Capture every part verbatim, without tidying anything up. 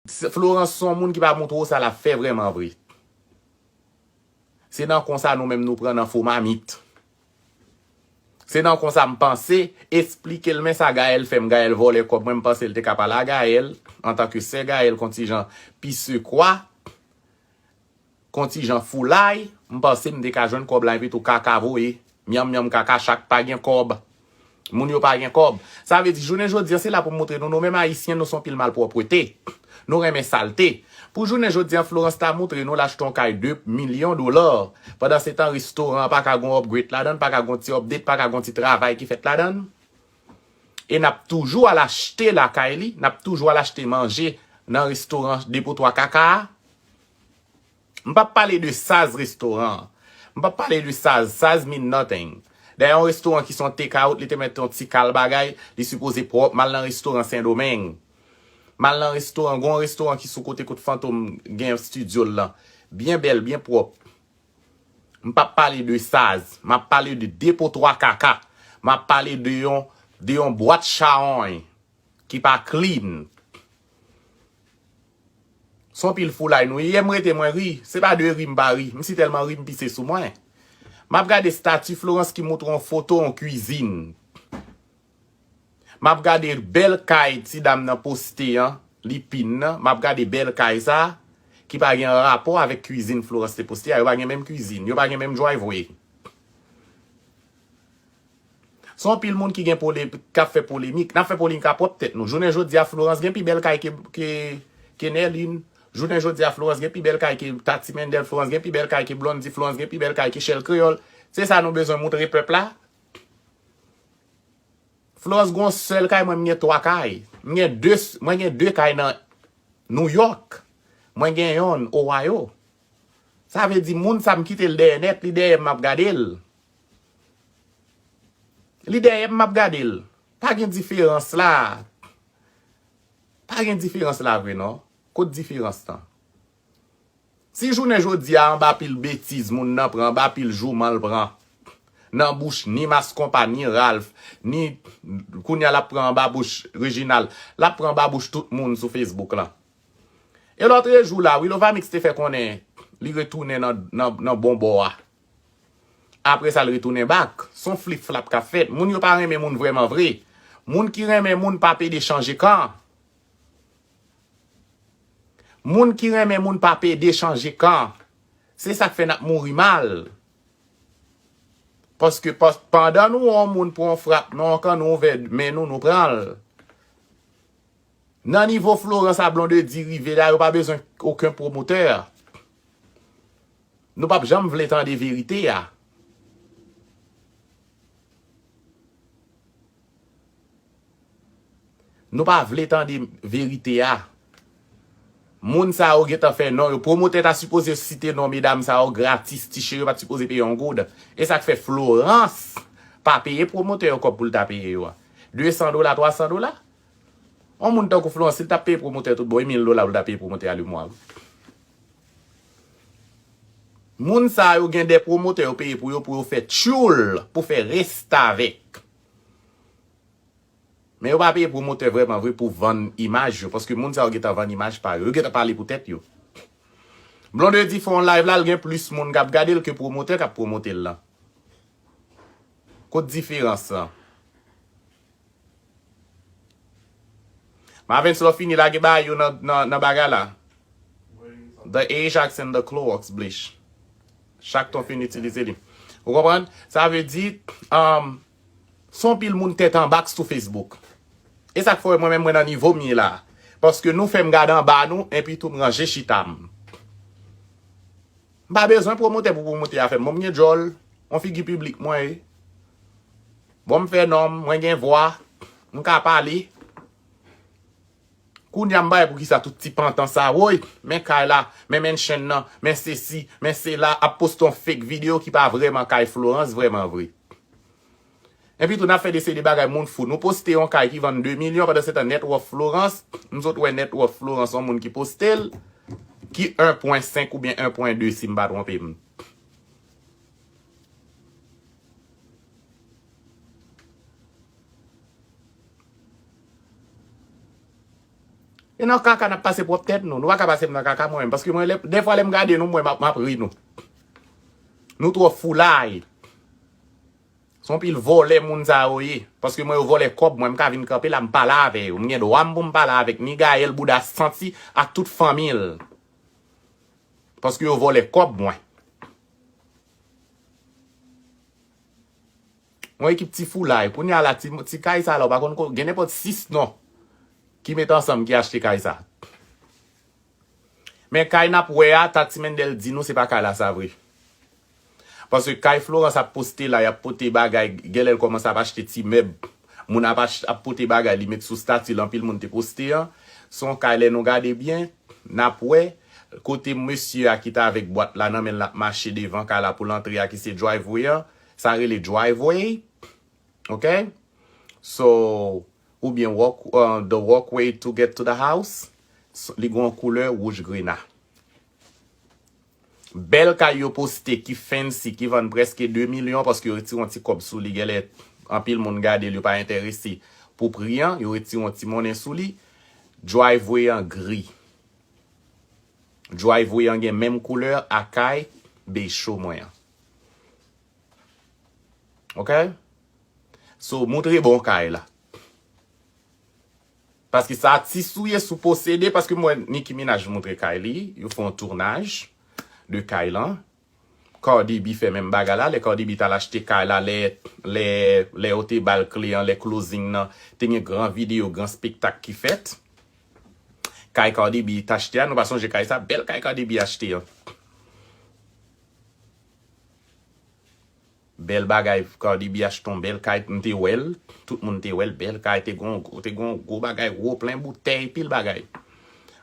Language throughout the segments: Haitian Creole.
Florence se yon moun ki pa montre w sa l ap fè vrèman vre. Se nan konsa nou menm nou pran nan fo mamit. Se nan konsa m panse, esplike l men sa Gaëlle fè m, Gaëlle vòlè kòb mwen, m panse l te ka pale a Gaëlle, antanke sè Gaëlle, kontijan pisekwa, kontijan foulay, m panse m te ka jwenn kòb la epi tou kaka voye. Myanm myanm kaka chak pa gen kòb. Moun yo pa gen kòb. Sa vle di, jounen jodi a, se la pou m montre nou, nou menm Ayisyen, nou se yon pil malpwòpte. Nou renmen salte. Pou jounen jodi a, Florence ta montre nou l achte yon kay de milyon dola. Pandan se tan, restoran an pa ka gon upgrade ladan, pa ka gon ti update, pa ka gon ti travay ki fèt ladan. E n ap toujou al achte lakay li, n ap toujou al achte manje nan restoran de pou twa kaka a. M p ap pale de size restoran an. M p ap pale de size. Size mean nothing. Dayè, yon restoran ki se yon take out, li te mèt yon ti kal bagay, li sipoze pwòp. M al nan restoran Sendomeng. M al nan restoran, gon restoran ki sou kote kot Fantom gen estidyo l lan. Byen bèl, byen pwòp. M p ap pale de size. M ap pale de de po twa kaka. M ap pale de yon, de yon bwat chawony ki pa clean. Se yon pil foulay nou ye. Yè m rete mwen ri. Se pa de ri m pa ri. M si tèlman ri m pise sou mwen. M ap gade stati Florence ki montre yon foto yon kwizin. M ap gade bèl kay ti dam nan poste an, li pin nan. M ap gade bèl kay sa, ki pa gen rapò avèk kwizin Florence te poste a. Yo pa gen menm kwizin. Yo pa gen menm driveway. Se yon pil moun ki gen pole-, k ap fè polemik. N ap fè polemik a pwòp tèt nou. Jounen jodi a, Florence gen pi bèl kay ke, ke, ke Nerline. Jounen jodi a, Florence gen pi bèl kay ke Tati Mendel. Florence gen pi bèl kay ke Blondy. Florence gen pi bèl kay ke Shell Creole. Se sa nou bezwen montre pèp la. Florence gen yon sèl kay, mwen m gen twa kay. M gen de, mwen gen de kay nan New York. Mwen gen yonn Ohio. Sa vle di moun sa m kite l dèyè nèt, li dèyè m m ap gade l. Li dèyè m m ap gade l. Pa gen diferans la. Pa gen diferans la vre non. Kot diferans lan? Si jounen jodi a anba pil betiz moun nan pran, anba pil jouman l pran, nan bouch ni Maskonpa, ni Ralph, ni kounye a l ap pran anba bouch Reginald, l ap pran anba bouch tout moun sou Facebook lan. E lòtrejou la, Willovamix te fè konnen li retounen nan, nan, nan bon bò a. Apre sa, l retounen bak. Se yon flip flap k ap fèt. Moun yo pa renmen moun vrèman vre. Moun ki renmen moun pa pede chanje kan. Moun ki renmen moun pa pede chanje kan. Se sa k fè n ap mouri mal. Paske pas-, pandan nou wè yon moun pran yon frap nan yon kan, nou ouvè men nou, nou pran l. Nan nivo Florence a Blondedy rive la, yo pa bezwen okenn pwomotè. Nou p ap janm vle tande verite a. Nou pa vle tande verite a. Moun sa yo gentan fè non yo. Pwomotè ta sipoze site non medam sa yo gratis, ti cheri, yo pa t sipoze peye yon goud. E sa k fè Florence pa peye pwomotè yo kòb pou l ta peye yo a. De san dola, twa san dola. Yon moun tankou Florence, si l t ap peye pwomotè tout bon, e mil dola pou l ta peye pwomotè a lemwa, wi. Moun sa yo gen de pwomotè yo peye pou yo, pou yo fè tchoul, pou fè restavèk. Men yo pa peye pwomotè vrèman vre pou vann imaj yo, paske moun sa yo gentan vann imaj pa yo. Yo gentan pale pou tèt yo. Blondedy fè yon live la, l gen plis moun k ap gade l ke pwomotè k ap pwomote l lan. Kot diferans lan? Mavens, lè w fini lage bagay yo nan, nan, nan bagay la. The Ajax and the Clorox bleach. Chak tan w fin itilize li. Ou konprann? Sa vle di, um, se yon pil moun tèt anba k sou Facebook. E sa k fè w wè mwen menm mwen nan nivo m ye la. Paske nou fè m gade anba nou, epi tou m ranje chita m. M pa bezwen pwomotè pou pwomotè a fè m. Bon, m gen djòl, yon figi piblik mwen ye. Bon, m fè non m, mwen gen vwa, m ka pale. Kounye a m bay poukisa tout ti pantan sa, woy, men kay la, men mention nan, men sesi, men sela, ap poste yon fake videyo ki pa vrèman kay Florence vrèman vre. Epi tou, n ap fè de seri de bagay moun fou. Nou poste yon kay ki vann de milyon, pandan se tan net worth Florence, m sot wè net worth Florence, yon moun ki poste l, ki en pwen senk oubyen en pwen de, si m pa twonpe m. E Nan kaka n ap pase pwòp tèt nou. Nou pa ka pase m nan kaka mwen menm. Paske mwen, lè, dèfwa lè m gade nou, mwen m ap, m ap ri nou. Nou twò foulay. Se yon pil vòlè moun sa yo ye. Paske mwen yo vòlè kòb mwen, m ka vin kanpe la, m pale avè yo. M gen dwa m pou m pale avèk ni Gaël bouda santi ak tout fanmi l. Paske yo vòlè kòb mwen. Yon ekip ti foulay. Kounye a la, ti, ti kay sa la, ou pa konn ko-, gen nenpòt sis non ki met ansanm ki achte kay sa. Men kay n ap wè a, Tati Mendel di nou se pa kay la sa vre. Paske kay Florence ap poste la, y ap pote bagay, genlè l kòmanse ap achte ti mèb. Moun ap ach-, ap pote bagay, li met sou stati l, anpil moun te poste an. Se yon kay lè nou gade byen, n ap wè kote mesye a ki t avèk bwat la nan men l, l ap mache devan kay la pou l antre a ki se driveway an. Sa rele driveway. Ok? So, oubyen walk, uh, the walkway to get to the house. So, li gen yon koulè wouj grena. Bèl kay yo poste ki fancy, ki vann prèske de milyon paske yo retire yon ti kòb sou li. Genlè anpil moun gade l, yo pa enterese pou pri an, yo retire yon ti monnen sou li. Driveway an gri. Driveway an gen menm koulè a kay bèy cho mwen an. Ok? So, moutre bon kay la. Paske sa atis ou ye sou posede, paske m wè Nicki Minaj moutre kay li, yo fè yon tounaj de kay lan. Cardi B fè menm bagay la, lè Cardi B t al achte kay la, lè, lè, lè yo te ba l kle an, lè closing nan, te gen gran videyo, gran spektak ki fèt. Kay Cardi B t achte a, nou pa sonje kay sa, bèl kay Cardi B achte an. Bèl bagay, Cardi B achte yon bèl kay, m te wè l, tout moun te wè l, bèl kay, te gon, te gon gwo bagay, wo plen boutèy, pil bagay.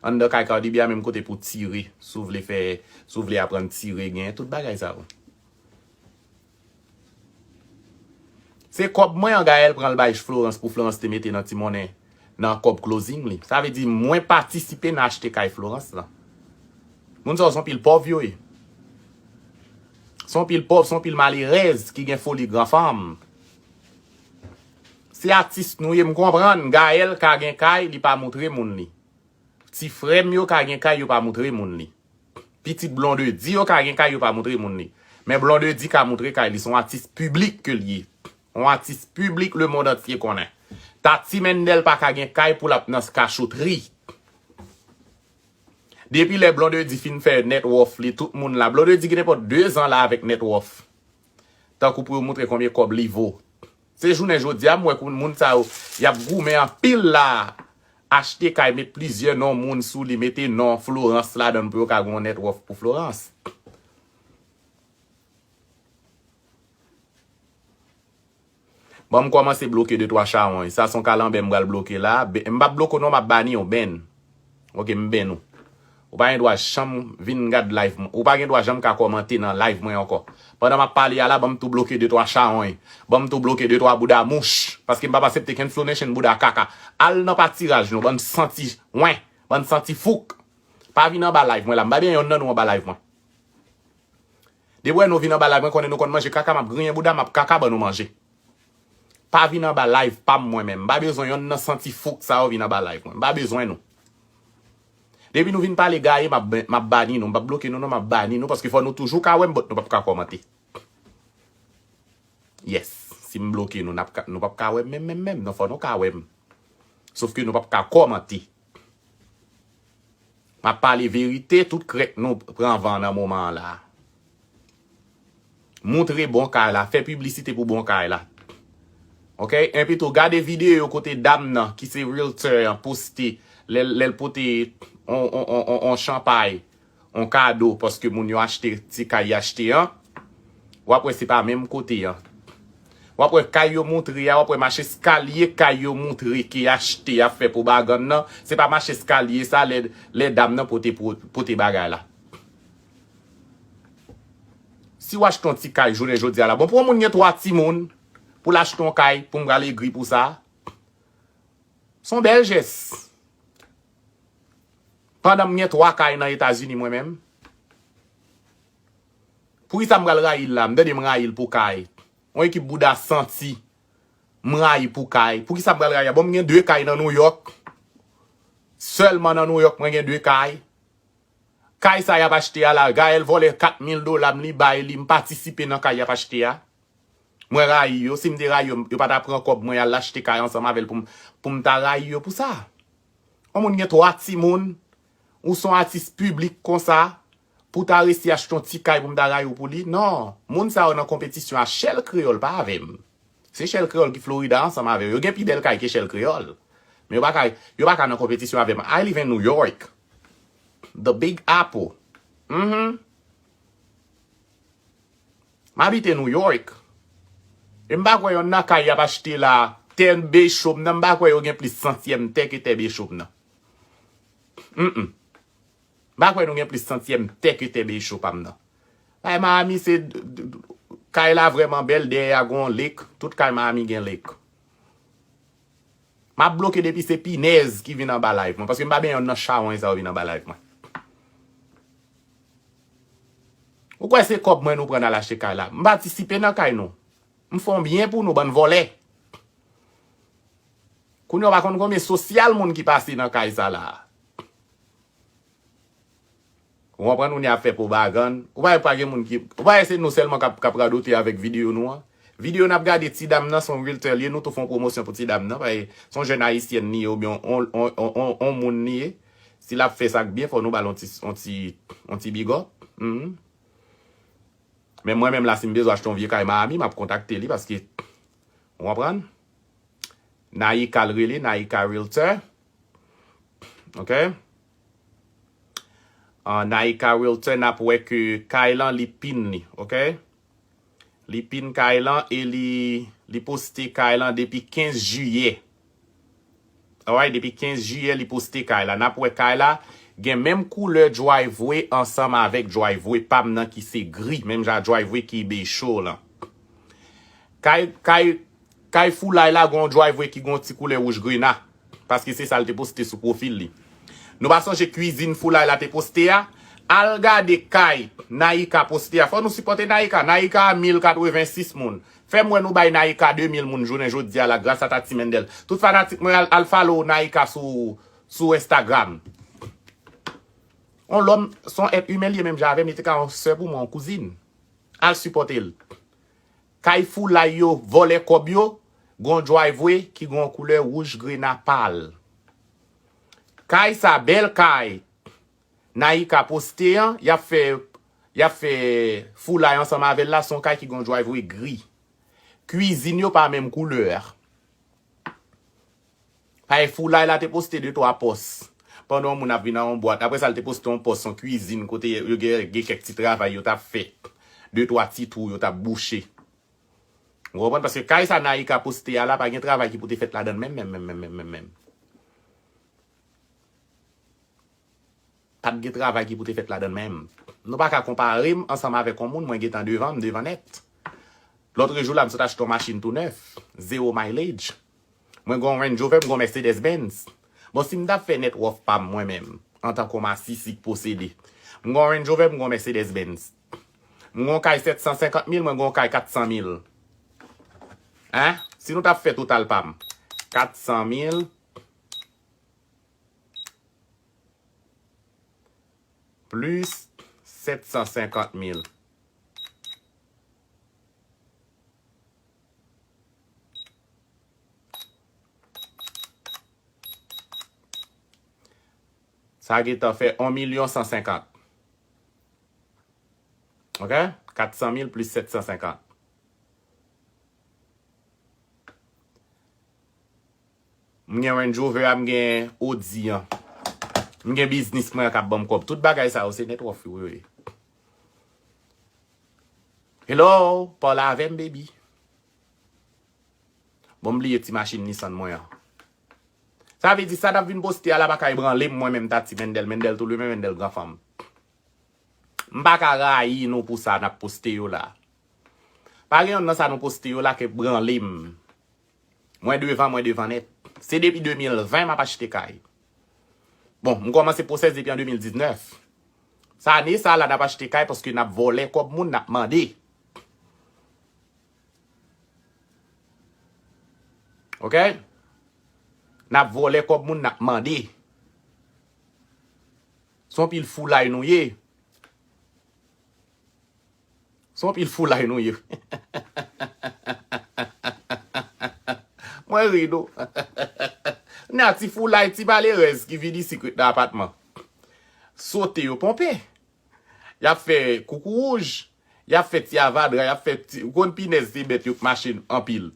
Anndan kay Cardi B a menm kote pou tire, si w vle fè, si w vle aprann tire, gen tout bagay sa yo. Se kòb mwen an Gaël pran l bay Florence pou Florence te mete nan ti monnen nan kòb closing li. Sa vle di mwen patisipe nan achte kay Florence lan. Moun sa yo se yon pil pòv yo ye. Se yon pil pòv, se yon pil malerèz ki gen foli gran fanm. Se atis nou ye, m konprann. Gaël ka gen kay, li pa moutre moun li. Ti frè m yo ka gen kay, yo pa moutre moun li. Pitit Blondedy yo ka gen kay, yo pa moutre moun li. Men Blondedy ka moutre kay li, se yon atis piblik ke l ye. Yon atis piblik lemonn antye konnen. Tati Mendel pa ka gen kay pou l ap nan kachotri. Depi lè Blondedy fin fè net worth li, tout moun la. Blondedy gen nenpòt de zan la avèk net worth. Tankou pou yo moutre konbyen kòb li vo. Se jounen jodi a, m wè moun sa yo, y ap goumen anpil la. Achte kay, met plizyè non moun sou li, mete non Florence ladan l pou yo ka gen yon net worth pou Florence. Bon, m kòmanse bloke de twa chawony. Sa se yon kalanbè m pral bloke la. Be-, m p ap bloke w non, m ap bani w, Ben. Ok, m ben ou. Ou pa gen dwa janm vin gad live mwen. Ou pa gen dwa janm ka kòmante nan live mwen ankò. Pandan m ap pale a la, ban m tou bloke de twa chawony. Ban m tou bloke de twa bouda mouch. Paske m p ap aksepte kenn Flow Nation bouda kaka. Al nan patiraj nou, bann santi wen, bann santi fouk. Pa vin anba live mwen la. M pa bezwen yonn nan nou anba live mwen. Depi w wè nou vin anba live mwen, konnen nou konn manje kaka, m ap griyen bouda, m ap kaka ban nou manje. Pa vin anba live pa m mwen menm. M pa bezwen yonn nan santi fouk sa yo vin anba live mwen. M pa bezwen nou. Depi nou vin pale gaye, m ap, m ap bani nou. M p ap bloke nou non, m ap bani nou, paske fò nou toujou ka wè m, but nou p ap ka kòmante. Yes. Si m bloke nou, n ap ka, nou p ap ka wè m menm, menm, menm. Non, fò nou ka wè m. Sof ke nou p ap ka kòmante. M ap pale verite, tout krèk nou pran van nan moman an la. Moutre bon kay la, fè piblisite pou bon kay la. Ok? Enpito, gade videyo kote dam nan, ki se realtor an, poste, lè, lè l pote on, on, on, on, on chanpay, on kado, paske moun yo achte ti kay y achte an. W ap wè se pa menm kote an. W ap wè kay yo moutre a, w ap wè mach eskalye kay yo moutre ke achte ap fè pwopagann nan. Se pa mach eskalye sa lè, lè dam nan pote, pote bagay la. Si w achte yon ti kay jounen jodi a la, bon, pou yon moun gen twa timoun, pou l achte yon kay, pou m pral egri pou sa, se yon bèl jès. Pandan m gen twa kay nan Etazini mwen menm. Poukisa m pral rayi l la? M tande m rayi l pou kay. Yon ekip bouda santi. M rayi pou kay. Poukisa m pral rayi a? Bon, m gen de kay nan Nouyòk. Sèlman nan New York, mwen gen de kay. Kay sa y ap achte a la, Gaël vòlè kat mil dola m, li bay li, m patisipe nan kay y ap achte a. Mwen rayi yo, si m te rayi yo, yo pa ta pran kòb mwen al achte kay ansanm avè l pou m, pou m ta rayi yo pou sa. Yon moun gen twa timoun, ou se yon atis piblik konsa, pou ta resi achte yon ti kay pou m ta rayi w pou li. Non, moun sa yo nan konpetisyon a Shell Creole, pa avè m. Se Shell Creole ki Florida ansanm avè yo. Yo gen pi bèl kay ke Shell Creole. Men yo pa ka, yo pa ka nan konpetisyon avè m. I live in New York. The Big Apple. Mhm. M abite New York. E m pa kwè yon nan kay y ap achte la, tè Bechop nan, m pa kwè yo gen plis santyèm tè ke tè Bechop nan. Mm-mm. M pa kwè nou gen plis santyèm tè ke tè Bechop pa m nan. Kay Miami se, kay la vrèman bèl, dèyè a gon lake, tout kay Miami gen lake. M ap bloke depi se pinèz ki vin anba live mwen, paske m pa benyen nan chawony sa yo vin anba live mwen. Ou kwè se kòb mwen nou pran al achte kay la? M patisipe nan kay nou. M fè yon byen pou nou, bann vòlè. Kounye a w pa konn konbyen sosyal moun ki pase nan kay sa la. Ou konprann, kounye a ap fè pwopagann. Ou pa wè pa gen moun ki, ou pa wè se nou sèlman k ap, k ap radote avèk videyo nou an? Videyo n ap gade ti dam nan, se yon realtor li ye, nou tou fè yon pwomosyon pou ti dam nan, paske se yon jèn ayisyèn li ye, oubyen on, on, on, on, on moun li ye. Si l ap fè sa k byen, fò nou ba l yon ti, yon ti, yon ti big up. Mhm. Men mwen menm la, si m bezwen achte yon vye kay Miami, m ap kontakte li paske, ou konprann? Naïka l rele, Naïka Realtor. Ok? Ah, Naïka Realtor, n ap wè ke kay lan, li pin li, ok? Li pin kay lan e li, li poste kay lan depi kenz jiyè. Alright, depi kenz jiyè, li poste kay la. N ap wè kay la gen menm koulè driveway ansanm avèk driveway pa m nan ki se gri, menm jan driveway ki Bechop lan. Kay, kay, kay Foulay la gon driveway ki gon ti koulè wouj grena, paske se sa l te poste sou pwofil li. Nou pa sonje kwizin Foulay la te poste a? Al gade kay Naïka poste a. Fò nou sipòte Naïka. Naïka a mil katrevensis moun. Fè m wè nou bay Naïka de mil moun jounen jodi a la gras a Tati Mendel. Tout fanatik mwen al, al follow Naïka sou, sou Instagram. On lòm, se yon èt imen li ye menm jan avè m, li te ka yon sè pou mwen, yon kouzin. Al sipòte l. Kay Foulay yo vòlè kòb yo, gon driveway ki gon koulè wouj grena pal. Kay sa bèl kay. Naïka poste an, y ap fè, y ap fè Foulay ansanm avè l la, se yon kay ki gon driveway gri. Kwizin yo pa menm koulè. Paske Foulay la te poste de twa pòs. Pandan yon moun ap vin nan yon bwat. Apre sa, l te poste yon pòs, yon kwizin, kote yo gen, gen kèk ti travay yo t ap fè. De twa ti twou yo t ap bouche. Ou konprann? Paske kay sa Naïka poste a la, pa gen travay ki pou te fèt ladan l menm, menm, menm, menm, menm, menm, menm. Pa t gen travay ki pou te fèt ladan l menm. Nou pa ka konpare m ansanm avèk yon moun, mwen gentan devan, m devan nèt. Lòtrejou la, m sot achte yon machin tou nèf, zewo mileage. Mwen gen yon Range Rover, m gen yon Mercedes Benz. Bon, si m t ap fè net worth pa m mwen menm, antanke yon masisi k posede, m gen yon Range Rover, m gen yon Mercedes Benz. M gen yon kay sèt san senkant mil, mwen gen yon kay kat san mil. Hein? Si nou t ap fè total pa m, kat san mil, plis sèt san senkant mil. Sa gentan fè yon milyon san senkant. Ok? Kat san mil plis sèt san senkant. M gen Range Rover a, m gen Audi an. M gen biznis mwen an k ap ban m kòb. Tout bagay sa yo, se net worth yo ye. Hello, pale avè m, baby. Bon, m bliye ti machin Nissan mwen an. Sa vle di, sa n ap vin poste a la pa ka ebranle m, mwen menm Tati Mendel, Mendel tou lwen, Mendel gran fanm. M pa ka rayi nou pou sa n ap poste yo la. Pa gen yonn nan sa nou poste yo la ke branle m. Mwen devan, mwen devan nèt. Se depi de mil ven m ap achte kay. Bon, m kòmanse pwosès depi an de mil diznèf. Sa ane sa la n ap achte kay paske n ap vòlè kòb moun, n ap mande. Ok? N ap vòlè kòb moun, n ap mande. Se yon pil foulay nou ye. Se yon pil foulay nou ye. Mwen ri nou. Nan ti foulay, ti malerèz ki vin isit ret nan apatman. Sote yo ponpe. Y ap fè koukouwouj. Y ap fè ti avadra, y ap fè ti, ou konn pinèz se bèt yo k mache anpil.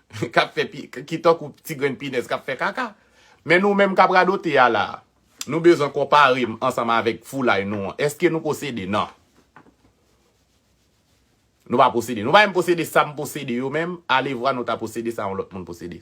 K ap fè pi, ki tankou ti grenn pinèz k ap fè kaka. Men nou menm k ap radote a la, nou bezwen konpare m ansanm avèk foulay nou an. Èske nou posede? Non. Nou pa posede. Nou pa menm posede sa m posede yo menm. Alevwa nou ta posede sa yon lòt moun posede.